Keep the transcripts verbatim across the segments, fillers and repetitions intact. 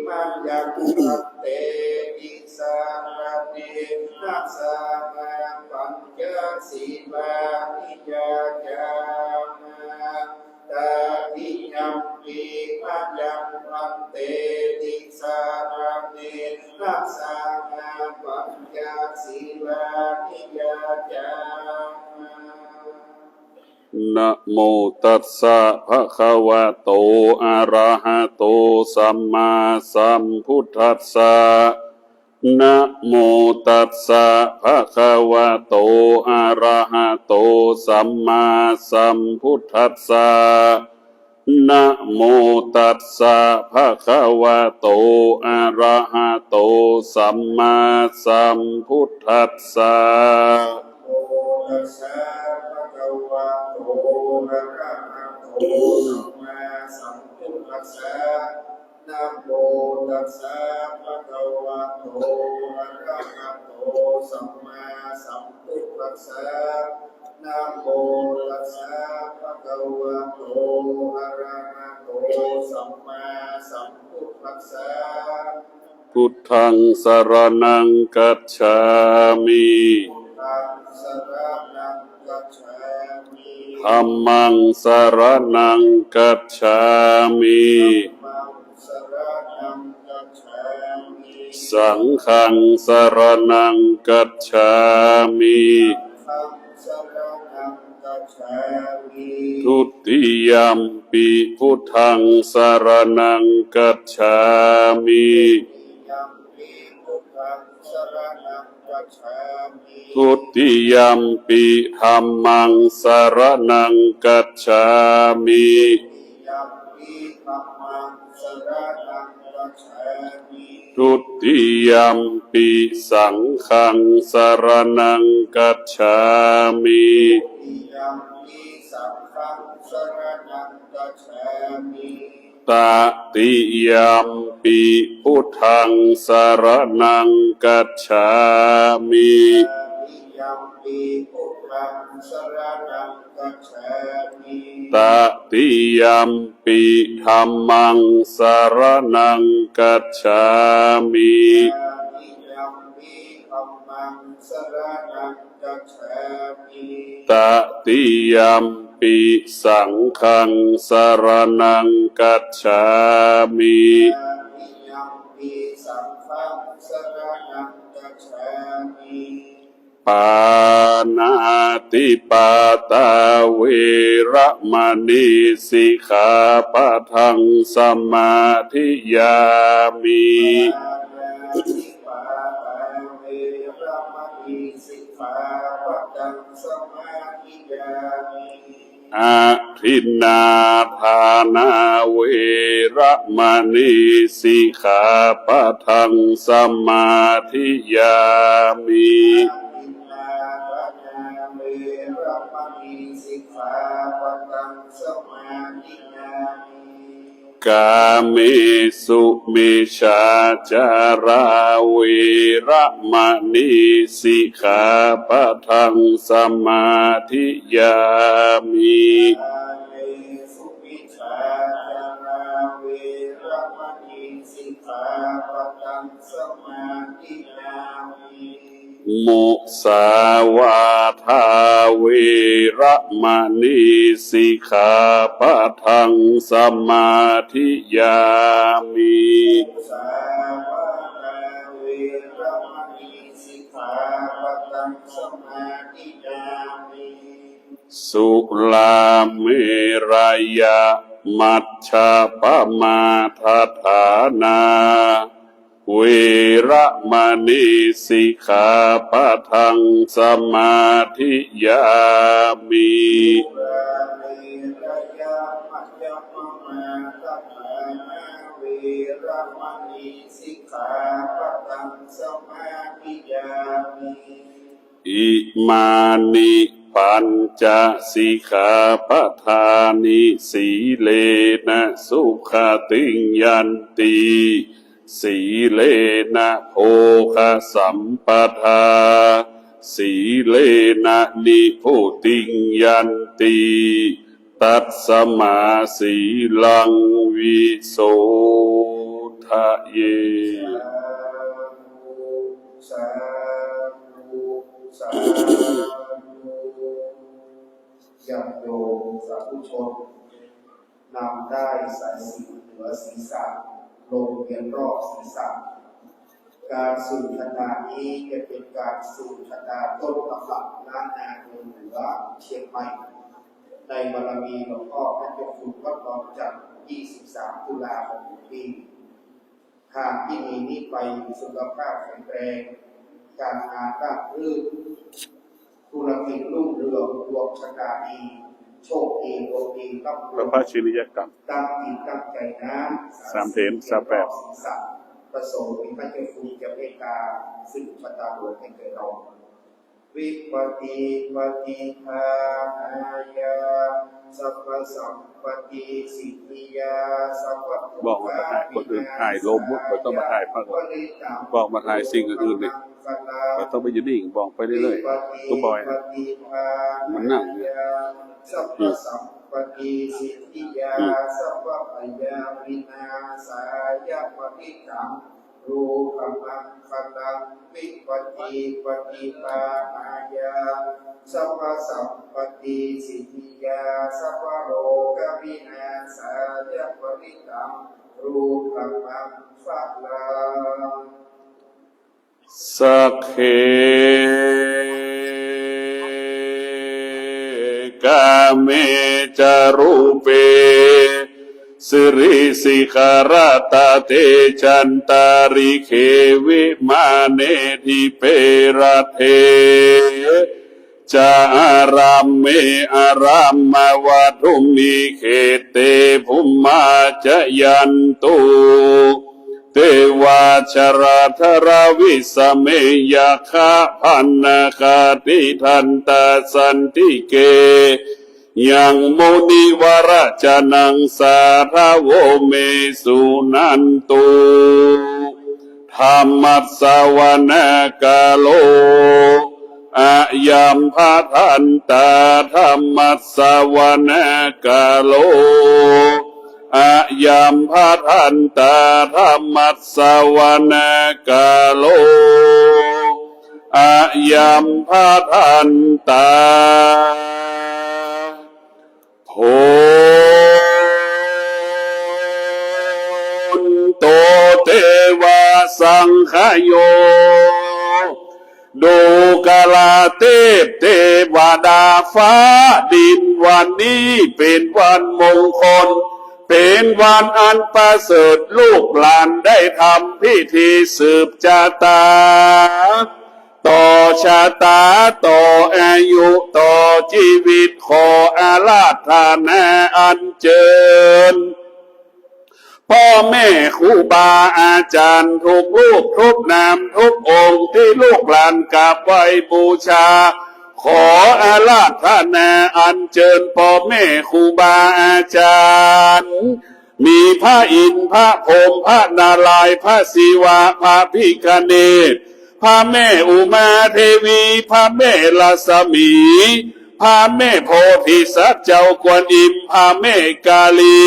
Mayaṃ bhante tisaraṇena saha pañca sīlāni yācāma. Tatiyampi mayaṃ bhante tisaraṇena saha pañca sīlāni yācāma. Namo tassa bhagavato arahato sammāsambuddhassa. Namo tassa bhagavato arahato sammāsambuddhassa. Namo tassa bhagavato arahato sammāsambuddhassa. Namo tassa bhagavato arahato sammāsambuddhassa. Namo tassa bhagavato arahato sammāsambuddhassa. Namo tassa bhagavato arahato sammāsambuddhassa. Buddhaṃ saraṇaṃ gacchāmi. Buddhaṃ saraṇaṃ gacchāmi. Dhammaṃ saraṇaṃ gacchāmi. Dhammaṃ saraṇaṃ gacchāmi. Saṅghaṃ saraṇaṃ gacchāmi. Saṅghaṃ saraṇaṃ gacchāmi. Dutiyampi buddhaṃ saraṇaṃ gacchāmi. Dutiyampi buddhaṃ saraṇaṃ gacchāmi. Dutiyampi dhammaṃ saraṇaṃ gacchāmi. Dutiyampi dhammaṃ saraṇaṃ gacchāmi. Dutiyampi saṅghaṃ saraṇaṃ gacchāmi. Dutiyampi saṅghaṃ saraṇaṃ gacchāmi. Tatiyampi buddhaṃ saraṇaṃ gacchāmi. Tatiyampi buddhaṃ saraṇaṃ gacchāmi. Tatiyampi dhammaṃ saraṇaṃ gacchāmi. Tatiyampi dhammaṃ saraṇaṃ gacchāmi. Tatiyampi saṅghaṃ saraṇaṃ gacchāmi. Tatiyampi saṅghaṃ saraṇaṃ gacchāmi. Pāṇātipātā veramaṇī sikkhāpadaṃ samādiyāmi. Pāṇātipātā veramaṇī sikkhāpadaṃ samādiyāmi. Adinnādānā veramaṇī sikkhāpadaṃ samādiyāmi. Adinnādānā veramaṇī sikkhāpadaṃ samādiyāmi. Kāmesu micchācārā veramaṇī sikkhāpadaṃ samādiyāmi. Kāmesu micchācārā veramaṇī sikkhāpadaṃ samādiyāmi. Musāvādā veramaṇī sikkhāpadaṃ samādiyāmi. Musāvādā veramaṇī sikkhāpadaṃ samādiyāmi. Surāmerayamajjapamādaṭṭhānā veramaṇī sikkhāpadaṃ samādiyāmi. Surāmerayamajjapamādaṭṭhānā veramaṇī sikkhāpadaṃ samādiyāmi. Imāni pañca sikkhāpadāni. Sīlena sugatiṃ yanti, sīlena bhogasampadā, sīlena nibbutiṃ yanti, tasmā sīlaṃ visodhaye. สาธุ สาธุ ญาติโยมสาธุชน นำด้ายสายสิญจน์เหนือศีรษะ ลงเวียนรอบศีรษะ การสืบชะตานี้จะเป็นการสืบชะตาต้นตำรับล้านนาเมืองเหนือเชียงใหม่ ในบารมีหลวงพ่อพระเจ้าคุณวัดดอนจันทร์ ยี่สิบสาม ตุลา ของทุกปี ทางที่ดีนี้ไป สุขภาพแข็งแรง การงานราบรื่น ธุรกิจรุ่งเรือง ดวงชะตาดี โชคดี ดวงดี ร่ำรวย พระชินิยกรรม ตั้งจิตตั้งใจนะ สามเถร สามแปด ศีรษะ ประสงค์มีพระเจ้าคุณจะเมตตาสืบชะตาดวงให้แก่เรา Vipattipaṭibāhāya sabbasampattisiddhiyā บอกว่าถ่ายคนอื่นถ่ายลม ไม่ต้องมาถ่ายพระองค์ บอกมาถ่ายสิ่งอื่นๆ นี่ เราต้องไปอยู่นิ่ง บอกไปเรื่อยๆ ก็บ่อยนะ มันนั่งเนี่ย sabbasampattisiddhiyā sabbabhayavināsāya parittaṃ rūpamaṅgalaṃ. Vipattipaṭibāhāya sabbasampattisiddhiyā sabbarogavināsāya parittaṃ rūpamaṅgalaṃ. Sagge kāme ca rūpe girisikharataṭe cantalikkhe vimāne dīpe raṭṭhe ca ārāme arāmavātumhi khette bhummā cāyantu devā jalathalavisame yakkhagandhabbanāgā tiṭṭhantā santike yaṃ munivaravacanaṃ sādhavo me suṇantu. Dhammassavanakālo ayambhadantā. Dhammassavanakālo ayambhadantā. Dhammassavanakālo ayambhadantā. Bhonto devā saṅghayo dukkalatepte vadā. ฟ้าดิน วันนี้เป็นวันมงคล เป็นวันอันประเสริฐ ลูกหลานได้ทำพิธีสืบชะตา ต่อชะตา ต่ออายุ ต่อชีวิต ขออาราธนาอัญเชิญ พ่อแม่ครูบาอาจารย์ทุกรูปทุกนามทุกองค์ที่ลูกหลานกราบไหว้บูชา ขออาราธนาอัญเชิญพ่อแม่ครูบาอาจารย์ มีพระอินทร์ พระพรหม พระนารายณ์ พระศิวะ พระพิฆเนศ พระแม่อุมาเทวี พระแม่รัศมี พระแม่โพธิสัตว์เจ้ากวนอิม พระแม่กาลี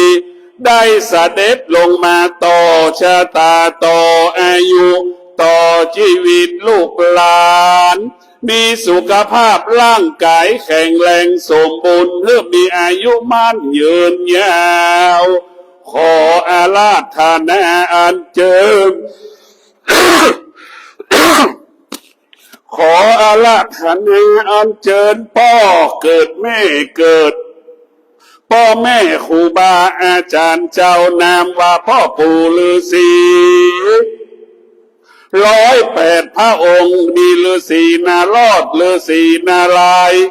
ได้เสด็จลงมาต่อชะตา ต่ออายุ ต่อชีวิตลูกหลาน มีสุขภาพร่างกายแข็งแรงสมบูรณ์ เพื่อมีอายุมั่นยืนยาว ขออาราธนาอัญเชิญ ขออาราธนาอัญเชิญพ่อเกิดแม่เกิด พ่อแม่ครูบาอาจารย์เจ้านามว่าพ่อปู่ฤาษีร้อยแปดพระองค์ มีฤาษีนารอด ฤาษีนารายณ์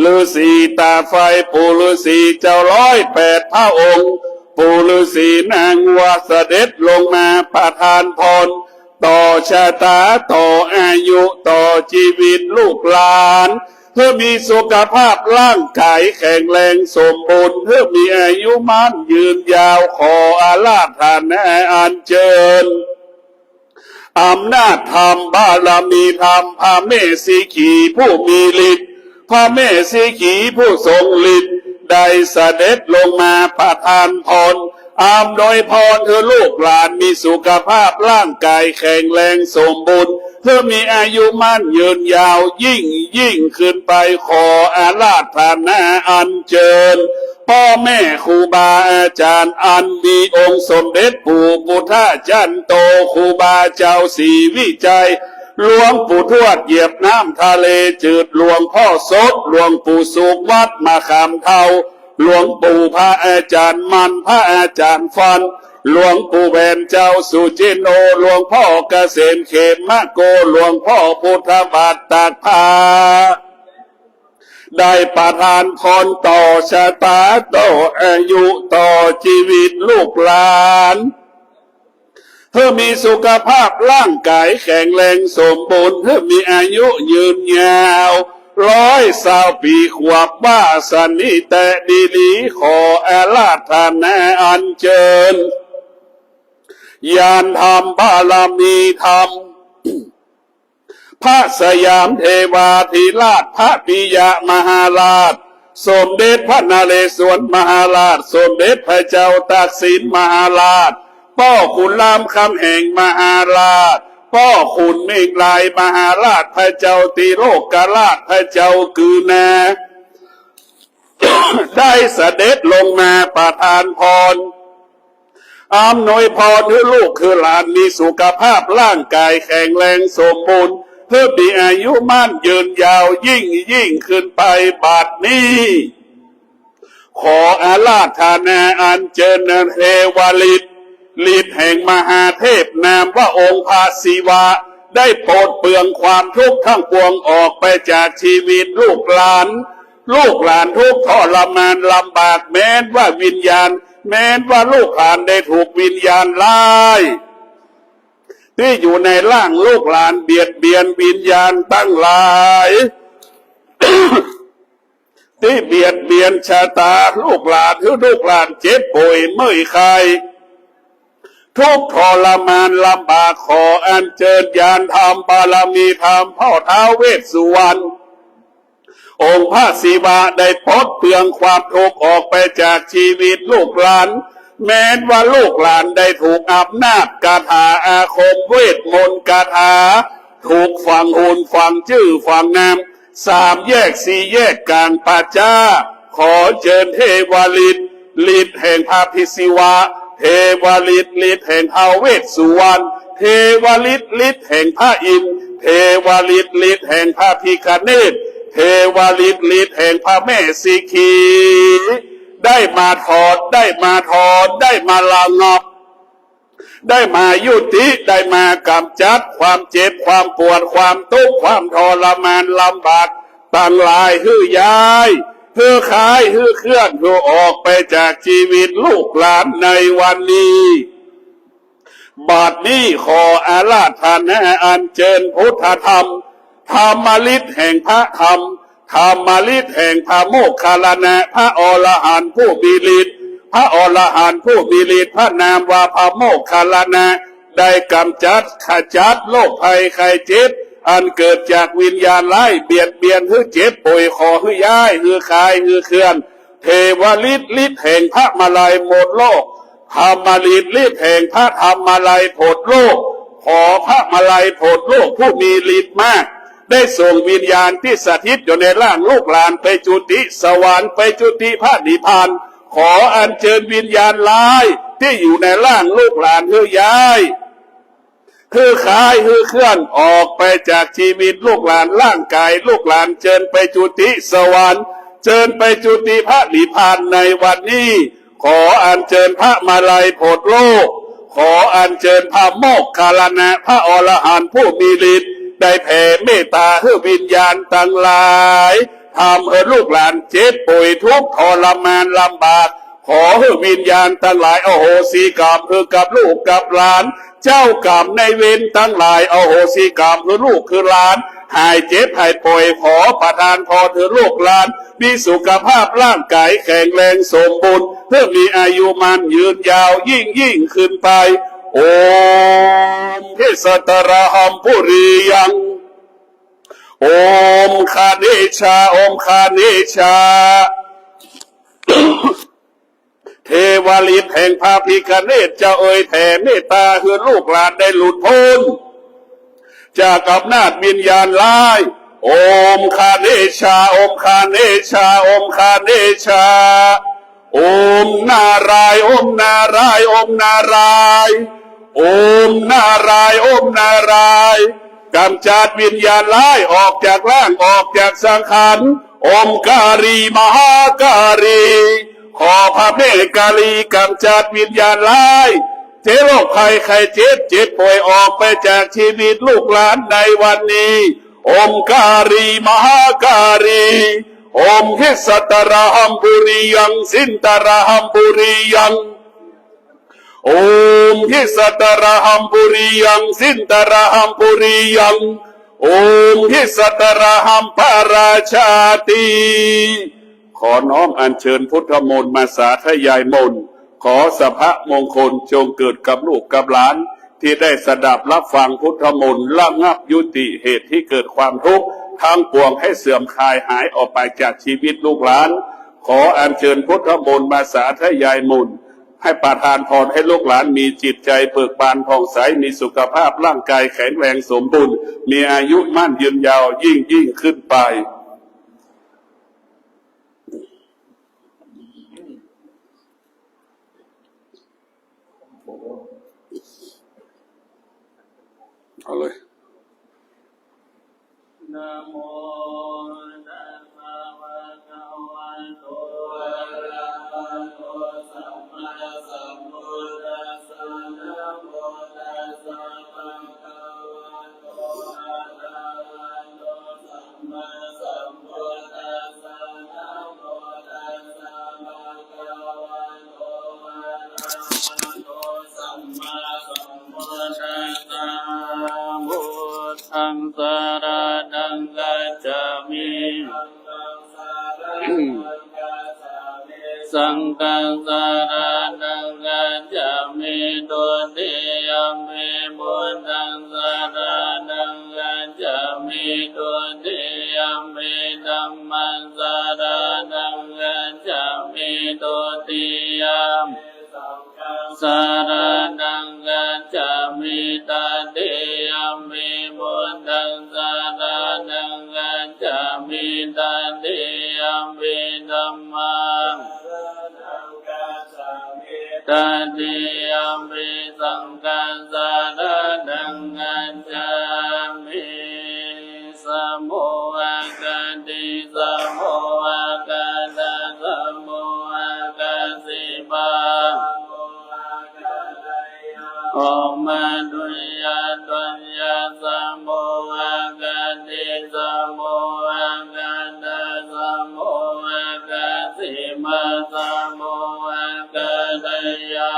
ฤาษีตาไฟ ปู่ฤาษีเจ้าร้อยแปดพระองค์ ปู่ฤาษีนางว่าเสด็จลงมาประทานพร ต่อชะตา ต่ออายุ ต่อชีวิตลูกหลาน เพื่อมีสุขภาพร่างกายแข็งแรงสมบูรณ์ เพื่อมีอายุมั่นยืนยาว ขออาราธนาอัญเชิญ อำนาจธรรม บารมีธรรม พระแม่สีขีผู้มีฤทธิ์ พระแม่สีขีผู้ทรงฤทธิ์ ได้เสด็จลงมาประทานพร อำนวยพรให้ลูกหลานมีสุขภาพร่างกายแข็งแรงสมบูรณ์ ให้มีอายุมั่นยืนยาวยิ่งยิ่งขึ้นไป ขออาราธนาอัญเชิญ พ่อแม่ครูบาอาจารย์อันมีองค์สมเด็จปู่พุทธจันโต ครูบาเจ้าศรีวิชัย หลวงปู่ทวดเหยียบน้ำทะเลจืด หลวงพ่อสด หลวงปู่สุขวัดมะขามเฒ่า หลวงปู่พระอาจารย์มัน พระอาจารย์ฟัน หลวงปู่แหวนเจ้าสุจินโน หลวงพ่อเกษมเขมโก หลวงพ่อพุทธบาทตากผ้า ได้ประทานพรต่อชะตา ต่ออายุ ต่อชีวิตลูกหลาน ให้มีสุขภาพร่างกายแข็งแรงสมบูรณ์ ให้มีอายุยืนยาว ร้อยซาวปี ขวบว่าสันนิแตะดีหลี ขออาราธนาอัญเชิญ ญาณธรรมบารมีธรรม พระสยามเทวาธิราช พระปิยมหาราช สมเด็จพระนเรศวรมหาราช สมเด็จพระเจ้าตากสินมหาราช ป้อขุนรามคำแหงมหาราช ป้อขุนเมงรายมหาราช พระเจ้าติโลกราช พระเจ้ากือนา ได้เสด็จลงมาประทานพร อำนวยพรให้ลูกให้หลานมีสุขภาพร่างกายแข็งแรงสมบูรณ์ ให้มีอายุมั่นยืนยาวยิ่งยิ่งขึ้นไป บัดนี้ ขออาราธนาอัญเชิญเทวฤทธิ์ ฤทธิ์แห่งมหาเทพนามว่าองค์พระศิวะ ได้ปลดเปลื้องความทุกข์ทั้งปวงออกไปจากชีวิตลูกหลาน ลูกหลานทุกข์ทรมานลำบาก แม้นว่าวิญญาณ แม้นว่าลูกหลานได้ถูกวิญญาณร้าย ที่อยู่ในร่างลูกหลานเบียดเบียนวิญญาณทั้งหลาย ที่เบียดเบียนชะตาลูกหลาน ให้ลูกหลานเจ็บป่วยเมื่อยไข้ ทุกข์ทรมานลำบาก ขออัญเชิญญาณธรรมบารมีธรรมพ่อท้าวเวสสุวรรณ องค์พระศิวะได้ปลดเปลื้องความทุกข์ออกไปจากชีวิตลูกหลาน แม้นว่าลูกหลานได้ถูกอำนาจคาถาอาคมเวทมนต์คาถา ถูกฝังหุ่นฝังชื่อฝังนาม สามแยกสี่แยกกลางป่าช้า ขอเชิญเทวฤทธิ์ ฤทธิ์แห่งพระพิศิวะ เทวฤทธิ์ ฤทธิ์แห่งท้าวเวสสุวรรณ เทวฤทธิ์ ฤทธิ์แห่งพระอินทร์ เทวฤทธิ์ ฤทธิ์แห่งพระพิฆเนศ เทวฤทธิ์ ฤทธิ์แห่งพระแม่สิกขี ได้มาถอด ได้มาถอน ได้มาระงับ ได้มายุติ ได้มากำจัดความเจ็บ ความปวด ความทุกข์ ความทรมานลำบาก ทั้งหลายหื้อย้าย หื้อคลาย หื้อเคลื่อน หื้อออกไปจากชีวิตลูกหลานในวันนี้ บัดนี้ขออาราธนาอัญเชิญพุทธธรรม ธรรมฤทธิ์แห่งพระธรรม ธรรมฤทธิ์แห่งพระโมคคัลลานะ พระอรหันต์ผู้มีฤทธิ์ พระอรหันต์ผู้มีฤทธิ์ พระนามว่าพระโมคคัลลานะ ได้กำจัดขจัดโรคภัยไข้เจ็บ อันเกิดจากวิญญาณร้ายเบียดเบียนหื้อเจ็บป่วย ขอหื้อย้าย หื้อคลาย หื้อเคลื่อน เทวฤทธิ์ ฤทธิ์แห่งพระมาลัยหมดโลก ธรรมฤทธิ์ ฤทธิ์แห่งพระธรรมาลัยหมดโลก ขอพระมาลัยหมดโลกผู้มีฤทธิ์มาก ได้ส่งวิญญาณที่สถิตอยู่ในร่างลูกหลานไปจุติสวรรค์ ไปจุติพระนิพพาน ขออัญเชิญวิญญาณร้ายที่อยู่ในร่างลูกหลานหื้อย้าย หื้อคลาย หื้อเคลื่อนออกไปจากชีวิตลูกหลาน ร่างกายลูกหลาน เชิญไปจุติสวรรค์ เชิญไปจุติพระนิพพานในวันนี้ ขออัญเชิญพระมาลัยหมดโลก ขออัญเชิญพระโมคคัลลานะ พระอรหันต์ผู้มีฤทธิ์ ได้แผ่เมตตาให้วิญญาณทั้งหลาย ทำให้ลูกหลานเจ็บป่วยทุกข์ทรมานลำบาก ขอให้วิญญาณทั้งหลายอโหสิกรรมให้กับลูกกับหลาน เจ้ากรรมนายเวรทั้งหลายอโหสิกรรมให้ลูกให้หลาน หายเจ็บหายป่วย ขอประทานพรให้ลูกหลาน มีสุขภาพร่างกายแข็งแรงสมบูรณ์ ให้มีอายุมั่นยืนยาวยิ่งยิ่งขึ้นไป Om Kesatarahaṃ Puriyaṃ. Om Ganesha, Om Ganesha. เทวฤทธิ์แห่งพระพิฆเนศจะเอ่ยแผ่เมตตาให้ลูกหลานได้หลุดพ้นจากอำนาจวิญญาณร้าย โอมคเนชา โอมคเนชา โอมคเนชา โอมนารายณ์ โอมนารายณ์ โอมนารายณ์ โอมนารายณ์ โอมนารายณ์ กำจัดวิญญาณร้ายออกจากร่าง ออกจากสังขาร โอมการี มหาการี ขอพระแม่การีกำจัดวิญญาณร้าย เจ็บโรคภัยไข้เจ็บ เจ็บป่วยออกไปจากชีวิตลูกหลานในวันนี้ โอมการี มหาการี โอมหิสตรหัมปุริยัง สินตรหัมปุริยัง โอมหิสตรหัมปุริยัง สินตรหัมปุริยัง โอมหิสตรหัมปราชาติ ขอน้อมอัญเชิญพุทธมนต์มาสาธยายมนต์ ขอสภะมงคลจงเกิดกับลูกกับหลาน ที่ได้สดับรับฟังพุทธมนต์ ระงับยุติเหตุที่เกิดความทุกข์ทั้งปวงให้เสื่อมคลายหายออกไปจากชีวิตลูกหลาน ขออัญเชิญพุทธมนต์มาสาธยายมนต์ ให้ประทานพรให้ลูกหลานมีจิตใจเบิกบานผ่องใส มีสุขภาพร่างกายแข็งแรงสมบูรณ์ มีอายุมั่นยืนยาวยิ่งยิ่งขึ้นไป เอาเลย Namo tassa bhagavato arahato sammāsambuddhassa. Namo tassa bhagavato arahato sammāsambuddhassa. Namo tassa bhagavato arahato sammāsambuddhassa. Buddhaṃ saraṇaṃ gacchāmi. Saṅghaṃ saraṇaṃ gacchāmi. Dutiyampi buddhaṃ saraṇaṃ gacchāmi. Dutiyampi dhammaṃ saraṇaṃ gacchāmi. Dutiyampi saṅghaṃ saraṇaṃ gacchāmi. Tatiyampi buddhaṃ saraṇaṃ gacchāmi. Tatiyampi dhammaṃ saraṇaṃ gacchāmi. Tatiyampi saṅghaṃ saraṇaṃ gacchāmi. Samo akkati, samo akkaṭṭha, samo akkasima. Homa tuñña, tuñña, samo akkati, samo akkaṭṭha, samo akkasima, samo akkaṭṭhāya.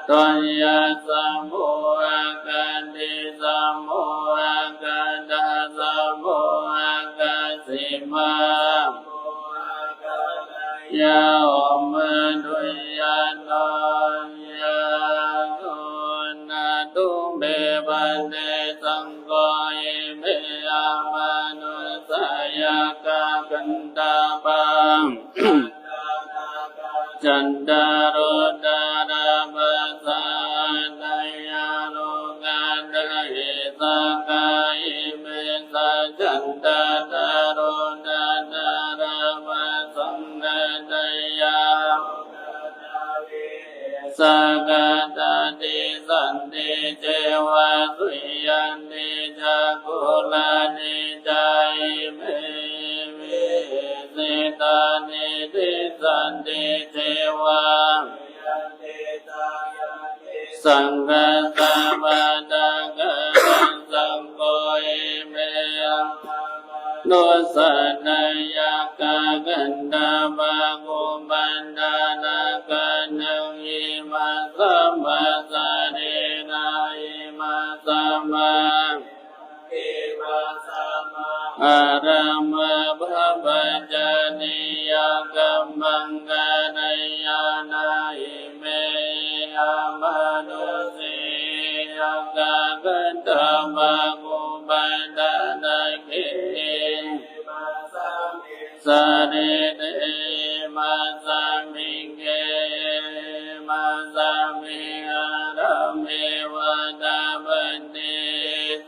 Tuñña, samo akkati, samo akkaṭṭha, samo akkasima. Ya homa tuñña, tuñña, suṇātu me bhante saṅgho, ime amanussāya ka gandhabbā. Cattāro tarābhasā ādariyā lokadhāhi sakā ime saccaṃ. Cattāro tarābhasā ādariyā lokadhāhi sakā tathi santī ceva suyyanti cakkhulāni ca ime vihesitā niddhissanti ceva saṅghassa pattakallaṃ. Saṅgho ime amanussāna yakkhagandhabba kumbhaṇḍānakkhattaṃ. Imasmā sarīraṃ imasmā imasmā ārāmaṃ pabbajanīyakammaṃ kāreyyāma ime amanussī yakkhagandhabba kumbhaṇḍānakkhe. Imasmiṃ sarīre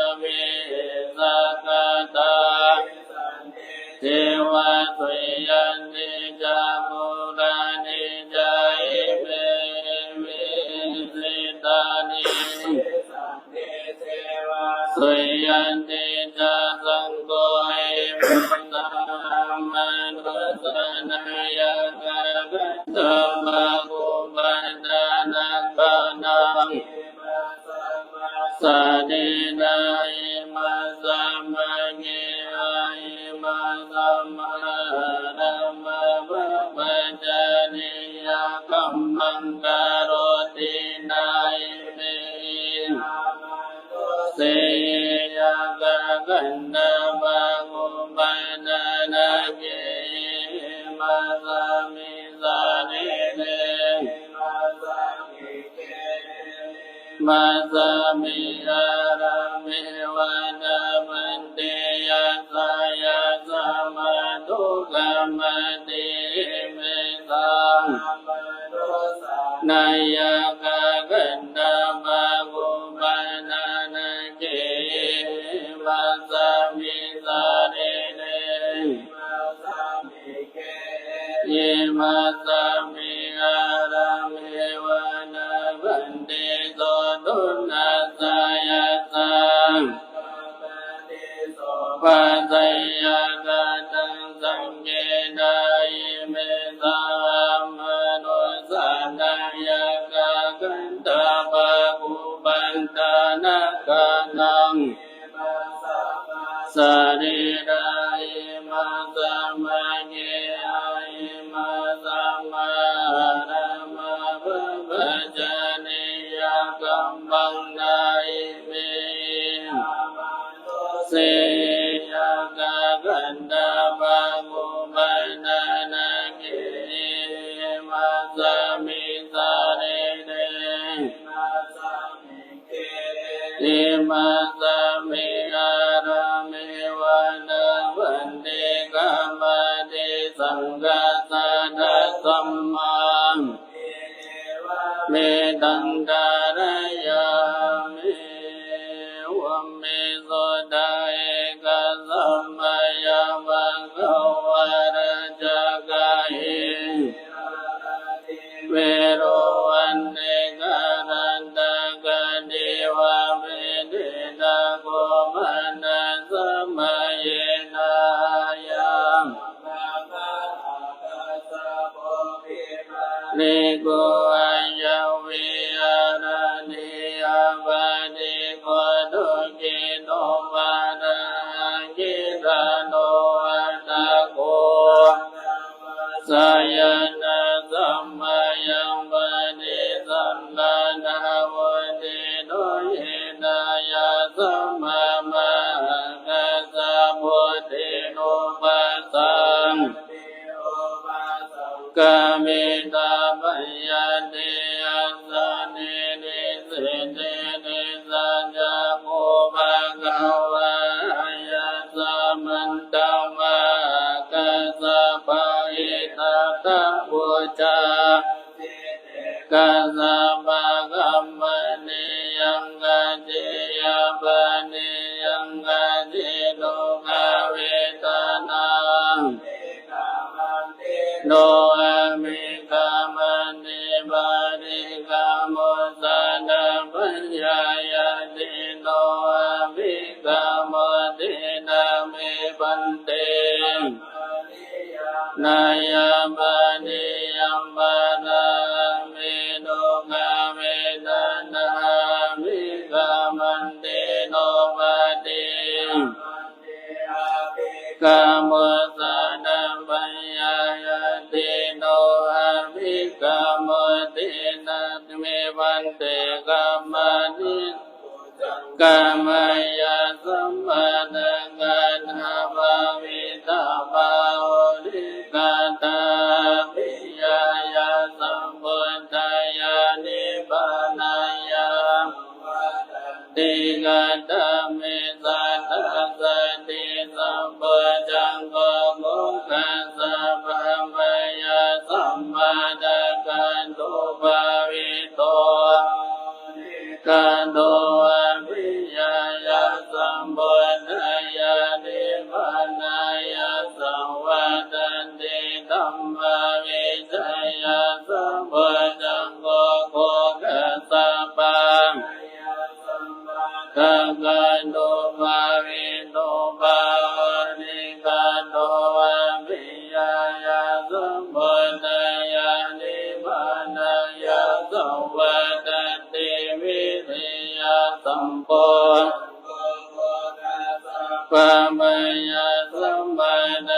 avihisakatā, seyyathīva seyyanti ca mūlāni ca imehi sittāni, seyyathīva seyyanti ca saṅgho imaṃ saṅghaṃ sammāramabhapacariyakammaṃ karoti, na hi me iha manusse yakkhagattabba kumbhaṇḍanāge, imasmiṃ sarire, imasmiṃ ghare, imasmiṃ ārāme vana bhante, yassa yassa mathukam atthi, ime sā manussānaṃ yakkhagattabba kumbhaṇḍanāge, imasmiṃ sarire, imasmiṃ imasmiṃ ārāme vana bhante, sotthunnassa yassa bhante, so bhante yakkhattaṃ saṅghena, ime sā manussānaṃ yakkhagattabba kumbhaṇḍanāgānaṃ sarīrā, imasmiṃ geha, imasmāramabhapacariyakammaṃ, na hi me iha manusse yakkhagattabba kumbhaṇḍanāge, imasmiṃ sarīre, imasmiṃ imasmiṃ ārāme vana bhante, kammadīsaṃ kassatassammāhiṃ, etevametaṃ dhārayāmi. Evaṃ me sutā. Ekasamayam bhagavā rājagahe viharati Veluvaṇṇe Kalantāgandhivapeṭena Gomana samayena. Ayaṃ Bhikkhū ayaṃ viharati appaṭikkho dukkhito varahagirānuvāsako. Sayanasamāyaṃ paṭisallānā vuṭṭhito yena yāsamā mahākassapo tenupasaṅ kamitabbañāti. Yasmiṃ nisinde nisajjakupaddavā āyasmanto mahākassapo itattha vuccā. Kassapamānīyaṃ kaciyapaniyaṃ kaci dukkhā vedanā no abhikkāmanti paṭikkhamuṃ sanapphaññāyati no abhikkāmuṃ. Tena me bhante nāyapaniyaṃ pāramī dukkhā vedanā abhikkāmanti no paṭi khamuṃ sanapphaññāyati no abhikkāmuṃ. Tena me bhante kamāni kamāya sammadakkhātā bhāvitabba utukkhātā abhiññāya sambudhāya nibbānāya vadanti. Katā me satthā sati sambojjhaṅgo koṇḍaññassa pāpāya sammadakkhāto bhāvito utukkhāto abhiññāya sambudhāya nibbānāya vadanti. Taṃ bhāveyya sambojjhaṅgo koṇḍaññassa pāpāya sammadakkhāto bhāvito utukkhāto abhiññāya sambudhāya nibbānāya vadanti. Viriyasampo pāpāya sammadakkhāto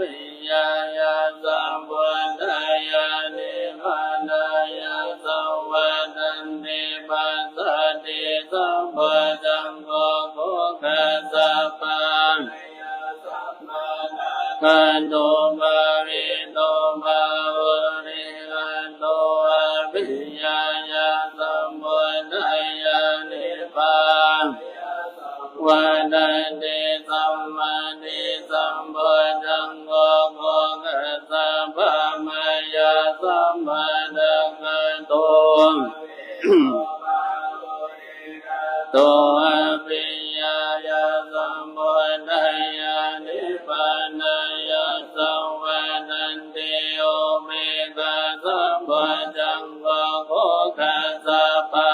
abhiññāya sambudhāya nibbānāya saṃvattanti. Passati sambojjhaṅgo kukkhasappā gato bhāvito bahulīkato abhiññāya sambudhāya nibbānāya saṃvattanti. Samādhi sambojjhaṅgo kukkhasappā mayā sammadakkhāto to abhiññāya sambudhāya nibbānāya saṃvattanti. Upekkhā sambojjhaṅgo kukkhasappā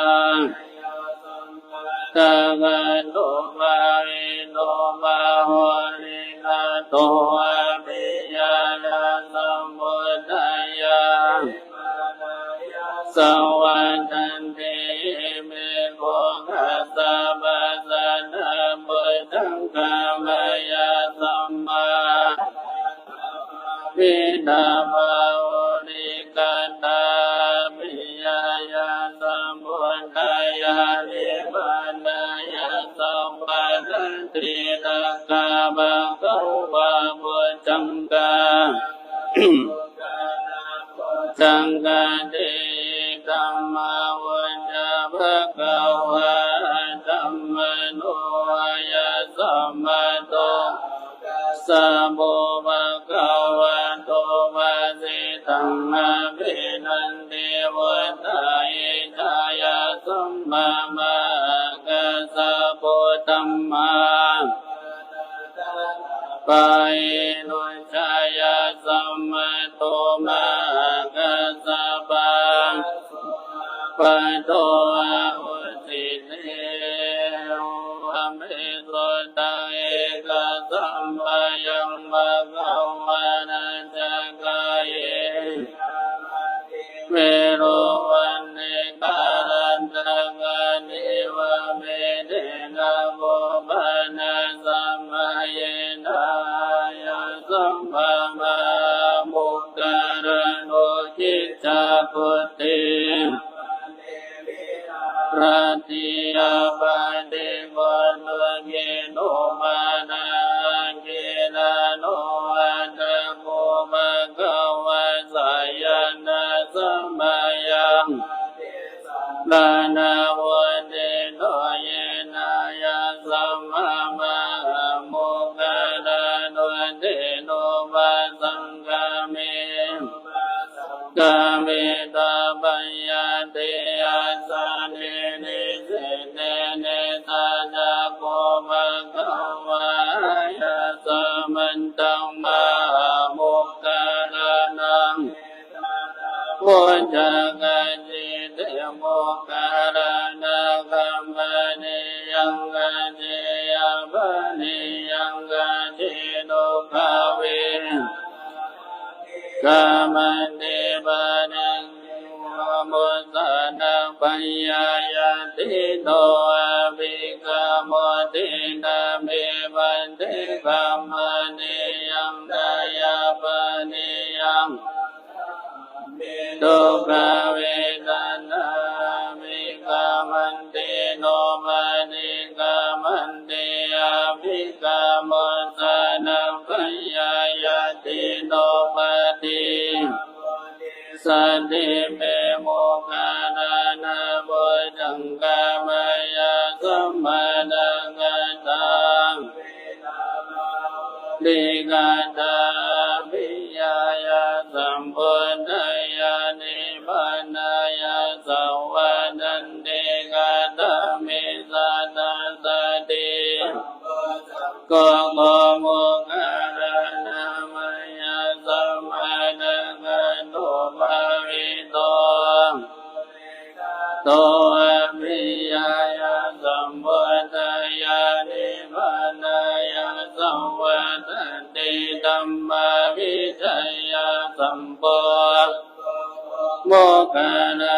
gato bhāvito bahulīkato abhiññāya sambudhāya saṃvattanti. Ime kukkhasappā sabbe bojjhaṅgā mayā sammadakkhātā bhāvitā bahulīkatā abhiññāya sambudhāya nibbānāya saṃvattanti. Tathā bhagavā bojjhaṅgā bojjhaṅgāti. Idamavoca bhagavā. Attamanā vayasmato kassapo bhagavato bhāsitaṃ abhinandiṃ. Vuḍḍhāyicāya sāmaṃ mahākassapo dhammaṃ pāhirucchāya samato mahākassapaṃ pato ahusite. Evaṃ me sutaṃ. Ekaṃ samayaṃ bhagavā ācikkhate veruvane kālantakaṃ nivāmetena. Uppādasamayena āyasmato mahāmoggallāno kiccāputti viharati. Āpādi koṇḍaññe no māṇahaṃ gilāno. Atha kho bhagavā sayanaṃ padesānaṃ ānantarikaṃ āmantayi. Yena āyasmato mahāmoggallāno tenupasaṅkami- -kamitvā paññateyyathāne nissinne nisadāko bhagavā āyasmantaṃ mahāmoggallānaṃ bojjhaṅgāti. Te moggallānaṃ kampanīyaṃ āciyappanīyaṃ ācī- -dukkhāve- -kkhamanti. Paniṭṭhī vā mussanappaññāya ṭhito abhikkāmutti. Na me bhante kampanīyaṃ na yāpanīyaṃ āciyappanīyaṃ ācī- -dukkhāve. Taṇhā abhikkāmanti dopādi kammanti abhikkāmuṃ. Mussanappaññāya ṭhito paṭikkāmutti. Saṭṭhī me moggallānā bojjhaṅgā mayā sammadakkhātā uddiṭṭhā bahulīkatā abhiññāya sambudhāya nibbānāya saṃvattanti. Katā me sattā? Saṭṭhī sambojjhaṅgo kho moggallānā mayā sammadakkhāto bhāvito to abhiññāya sambudhāya nibbānāya saṃvattanti. Dhammavicayyā sambodho moggallā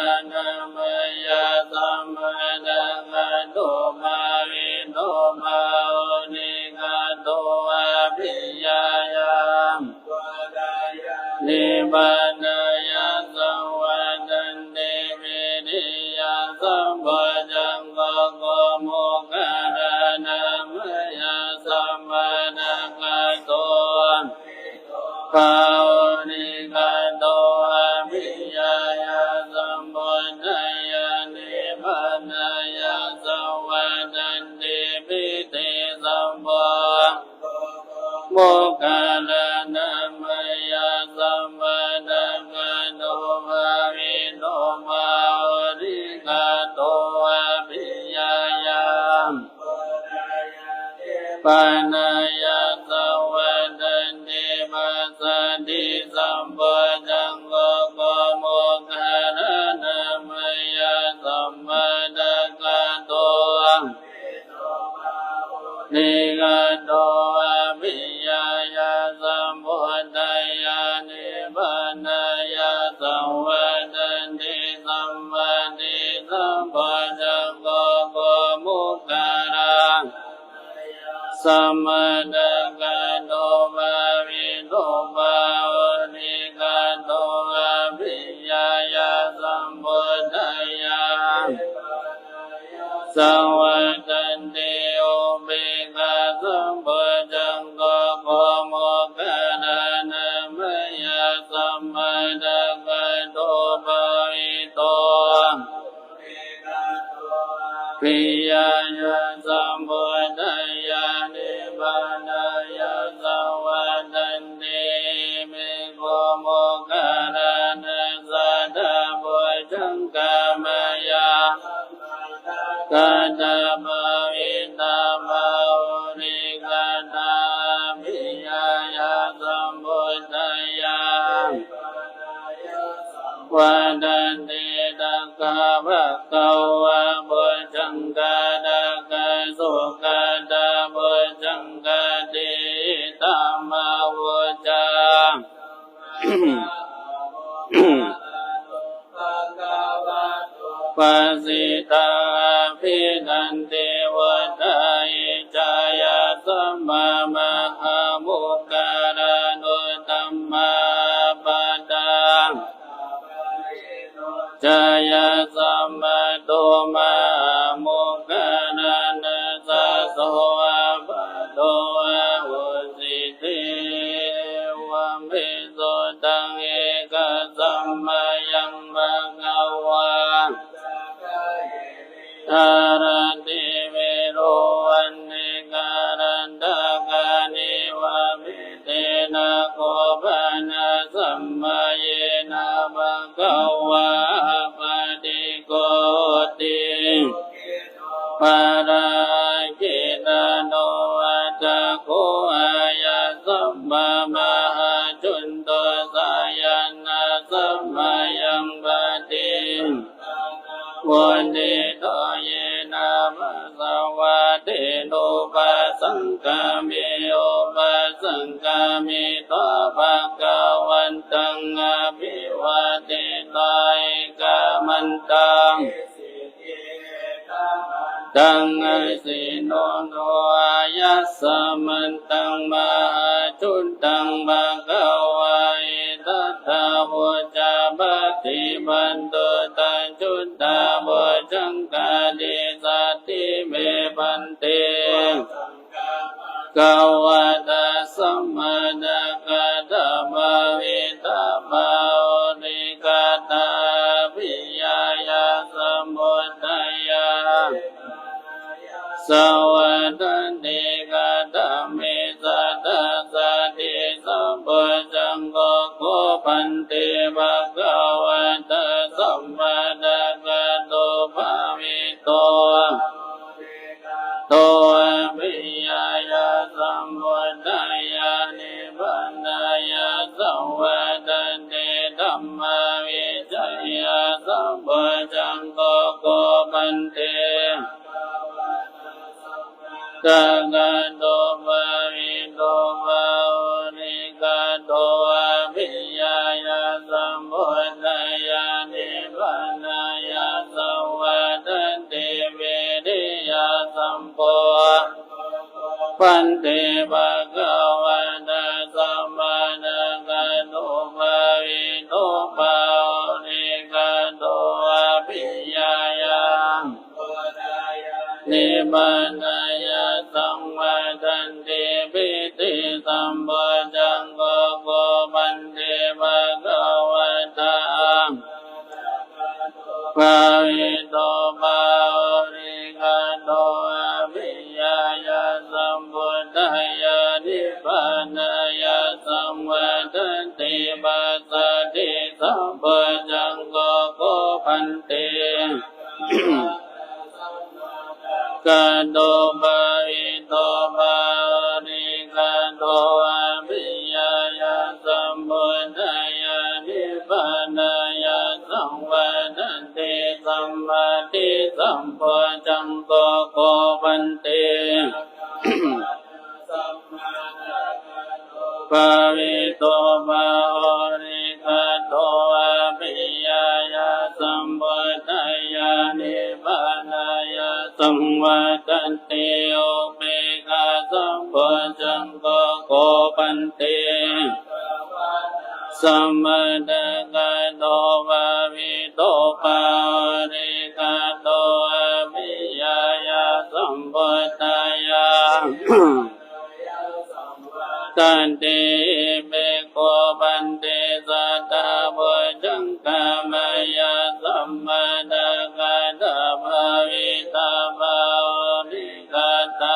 sambojjhaṅgo gomukhadhātā mayā sammadakkhāto bahulīkato abhiññāya sambudhāya nibbānāya saṃvattati. Pīti sambojjhaṅgo gomukhadhātā mayā sammadakkhāto bhāvito bahulīkato abhiññāya nibbānāya saṃvattati. Passati sambojjhaṅgo gomukhadhātā mayā sammadakkhāto nikato abhiññāya sambudhāya nibbānāya saṃvattati. Sammati sambojjhaṅgo gomukhadhātā sammadakkhāto bhāvito bahulīkato abhiññāya sambudhāya saṃvattati. Upekkhā sambojjhaṅgo gomukhadhātā mayā sammadakkhāto bhāvito abhiññāya sambudhāya nibbānāya saṃvattati. Ime gomukhadhātā sattabojjhaṅgā mayā sammadakkhātā bhāvitā bahulīkatā abhiññāya sambudhāya nibbānāya saṃvattati. Tathā bhagavā bojjhaṅgārakkho sugatā bojjhaṅgāti. Idamavoca bhagavato bhāsitaṃ abhinandiṃ vuṭṭhāhi jāya sabbamahāmoggallānukamāpattā jaya sabbato mahāmoggallānassa so āpato ahosi te. Evaṃ me sutaṃ. Ekaṃ samayaṃ bhagavā sakkaye viharati vero vane kallaṭṭhakāyeva. Etena kho pana samayena bhagavā āpattikkho hoti. Dukkhi- -to parāyakhittato atha kho āyasmā mahācundu sayanaṃ samayaṃ paṭipakkā vuṭṭhito yena passavatthi nūpasaṅkami. Upasaṅkamitvā bhagavantaṃ abhivādetvā ekamantaṃ taṃ āyasmantaṃ mahācundaṃ bhagavā etadavoca: Pattipattutaṃ suddhā bojjhaṅgāti. Sāti me bhante bhagavatā sammadakkhātā bhāvitā bahulīkatā abhiññāya sambudhāya saṃvattati. Katame sattā? Sāti sambojjhaṅgo kho bhante bhagavatā sammadakkhāto bhāvito to abhiññāya sambudhāya nibbānāya saṃvattati. Dhammavicayasambojjhaṅgo kho bhante bhagavatā sammadakkhāto bhāvito bahulīkato abhiññāya sambudhāya nibbānāya saṃvattati. Viriyasambo bhante bhagavatā sammadakkhāto bhāvito bahulīkato abhiññāya nibbānāya saṃvaḍḍhanti. Pītisambojaṃ kho bhante bhagavatā bhāvito bahulīkato abhiññāya sambuddhāya nibbānāya saṃvaḍḍhanti. Passaddhisambojaṃ kho bhante gato bhāvito bahulīkato abhiññāya sambuddhāya nibbānāya saṃvaḍḍhanti. Sammādhisambojaṃ kho bhante bhāvito bahulīkato abhiññāya sambuddhāya nibbānāya saṃvaḍḍhanti. Upekkhāsambojaṃ kho bhante samādhikāto bhāvito bahulīkato abhiññāya sambuddhāya tanti. Imehi kho bhante satabhujangā mayā samādhikātā bhāvitā bahulīkātā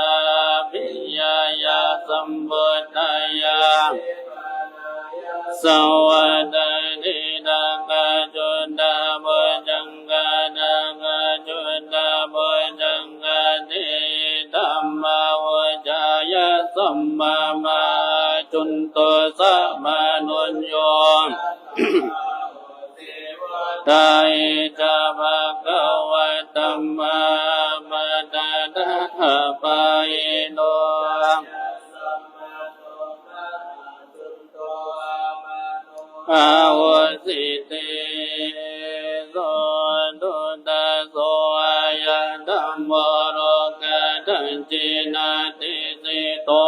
abhiññāya sambuddhāya saṃvaḍḍhanti. Dakkhajuttabhujangā dakkhajuttabhujagāti idhamāvucāya sammāmājuṃ. Tosamānuyyo tahi ca bhagavā dhammā appaṭihatthapāṇino ahosīti. Sotthuṭṭhaso ayaṃ dhammo lokassāti natthi sito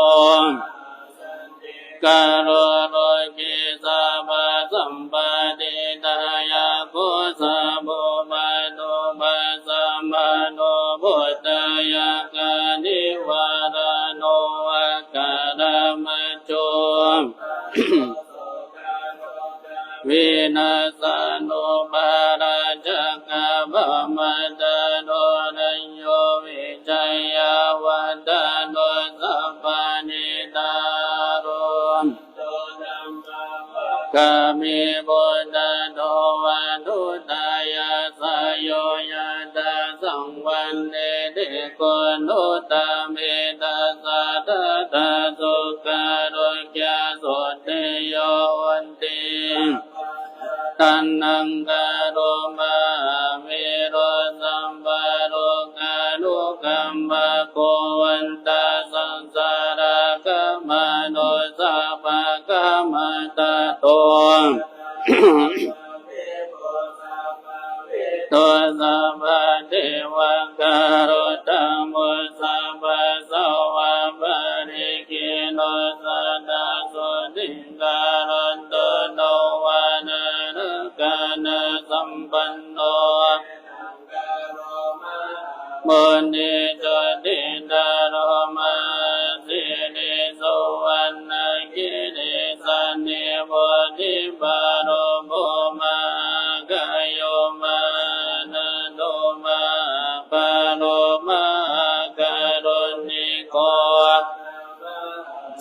karo loke sabbasampattidāyako sabbopādo pāsamāno buddhāyaka nivārano akāramajjho vināsāno pālācakappamatto āhuneyyo vijayavaḍḍhano sabbanetāro gāmī buddhādho vatthuttayassayo yattha saṃvatteti koṇḍu taṃ mettassa dātā sukārogya sotthi yo hoti. Taṇhaṅkaro mahāvīro sabbaroganukampako vantasaṃ sarakkhamanusapakammatato sabbadevakāruttamo sabbasattvaparikkhino sadā sotthiṃ karonto no vanarākānasampanno municco tindharo mahāsīlī suvaṇṇakilicchani bodhipālo mahākāyo mahānādo mahābalo mahākāruṇiko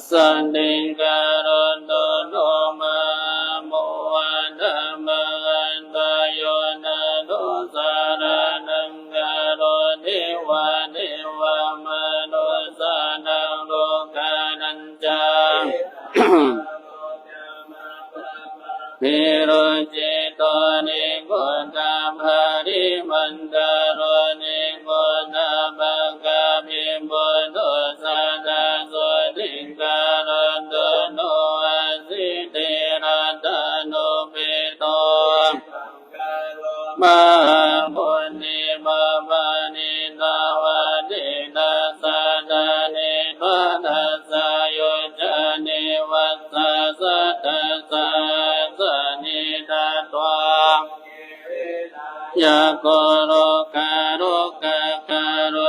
satthiṃ karonto no mahāmohattamaṃ attha yo naro saraṇaṃ karoti vā devamanussānaṃ lokassānañca virūḷhito niguttapāli mandaro niguttapakāpi buddho sadā sotthiṃ karonto no asīti rattanupeto mahābodhi pamāṇitā vātena sadā nibbānasā yojjanivassā sattasahassāni tatvā yakko lokālokakāro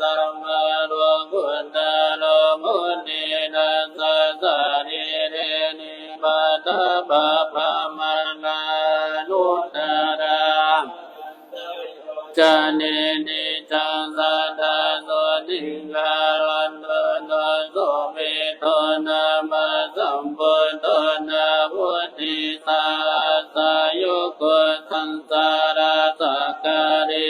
sammālokuttaro munirājassa sārīrena paṭhapabbāmanānuttarā jane niccaṃ sadā sotthiṃ karonto to subhito nāma sambuddho nāvutti sahassayogo saṃsārasakkāre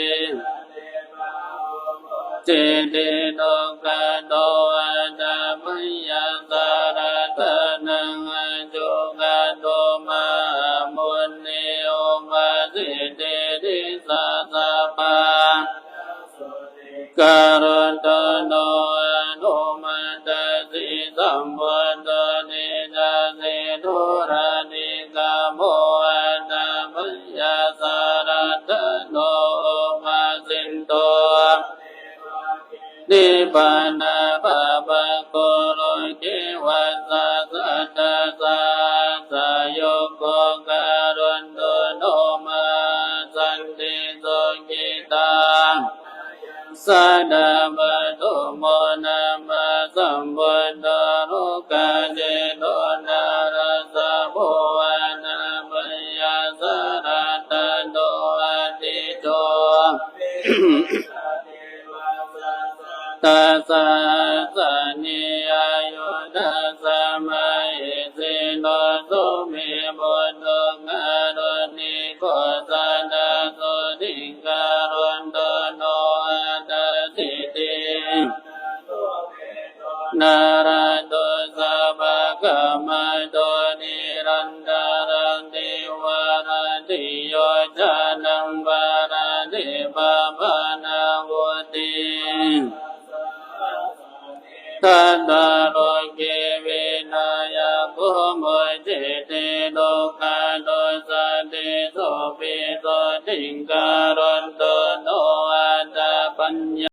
sīti dukkhato aṭṭhabbāyassa ratanaṃ ajogato mahamuni upasīti disā sabbā karonto to anumattassi sambuddho tejasvi duradhigamo aṭṭhabbāyassa ratano upasīto nibbānapāpaggo loke vassasatasahassā yogo karonto no mahāsaṇṭhi sukhitā sadā paṭhumo nāma sambuddho lokātīto nārāsabho aṭṭhabbāyassa ratano atijo tasahassāni āyuda sa mahesino sumi buddho kāruṇiko sadā sotthiṃ karonto no atthāsīti nārādo sabbakāmato nirantarā tivaradī yo cānaṃ paratthi pāpanavutti tattha loke vinayako muccati dukkhato satti sopi sotthiṃ karonto no aṭṭhabbāya